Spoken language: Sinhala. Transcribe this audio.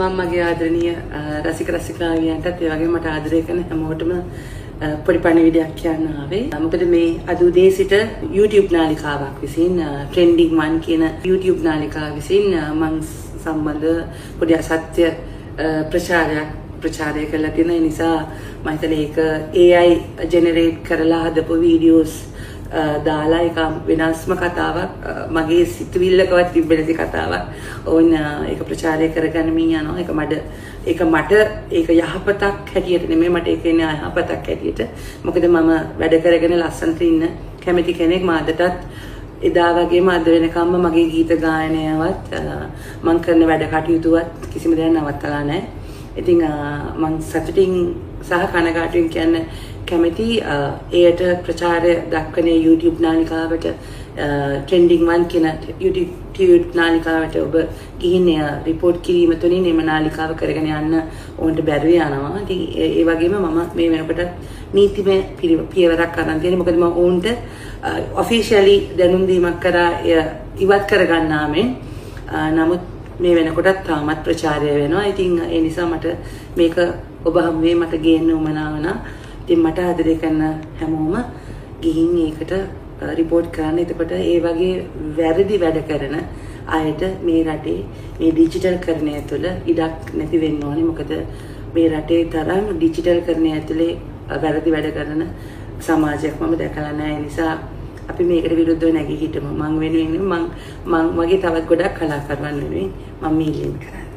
මම මගේ ආදරණීය රසික රසිකාවියන්ටත් ඒ වගේම මට ආදරය කරන හැමෝටම පොඩි පණිවිඩයක් කියන්න ආවේ. මොකද මේ අද උදේ සිට YouTube නාලිකාවක් විසින්, Trending One කියන YouTube නාලිකාව විසින් මං සම්බන්ධ පොඩි අසත්‍ය ප්‍රචාරයක් ප්‍රචාරය කරලා තියෙන නිසා, මම හිතන්නේ ඒක AI generate කරලා හදපු වීඩියෝස් දාලා ඒක වෙනස්ම කතාවක්, මගේ සිතුවිල්ලකවත් තිබෙන නැති කතාවක්. ඔවුන් ඒක ප්‍රචාරය කරගනිමින් යනවා. ඒක මට ඒක යහපතක් හැටියට නෙමෙයි, මට ඒක එන්නේ අයහපතක් හැටියට. මොකද මම වැඩ කරගෙන ලස්සනට ඉන්න කැමති කෙනෙක්. මම අදටත් එදා වගේම අද වෙනකම්ම මගේ ගීත ගායනයවත් මං කරන වැඩ කටයුතුවත් කිසිම දෙයක් නවත්තලා නැහැ. ඉතින් මං සතුටින් සහ කනගාටුවෙන් කියන්න කැමති එයට ප්‍රචාරය දක්වන YouTube නාලිකාවට, Trending One කියන YouTube නාලිකාවට ඔබ ගිහින් එය රිපෝට් කිරීම තුළින් එම නාලිකාව කරගෙන යන්න ඔවුන්ට බැරුව යනවා. ඉතින් ඒ වගේම මම මේ වෙනකොට නීතිමය පියවරක් අරන් තියෙනවා. මොකද මම ඔවුන්ට ඔෆිෂියලි දැනුම් දීමක් කරා එය ඉවත් කරගන්නා මෙන්. නමුත් මේ වෙනකොටත් තාමත් ප්‍රචාරය වෙනවා. ඉතින් ඒ නිසා මට මේක ඔබ හමුවේ මට ගේන්න උවමනා වුණා. ඉතින් මට ආදරය කරන හැමෝම ගිහින් ඒකට රිපෝට් කරන්න. එතකොට ඒ වගේ වැරදි වැඩ කරන අයට මේ රටේ මේ ඩිජිටල් කරණය තුළ ඉඩක් නැති වෙන්න ඕනේ. මොකද මේ රටේ තරම් ඩිජිටල් කරණය ඇතුලේ වැරදි වැඩ කරන සමාජයක් මම දැකලා නැහැ. ඒ නිසා අපි මේකට විරුද්ධව නැගී හිටමු. මං වෙනුවෙන් නෙමෙයි, මං මං වගේ තවත් ගොඩක් කලාකරුවන් වෙනුවෙන් මම මේ ඉල්ලීම කරන්නේ.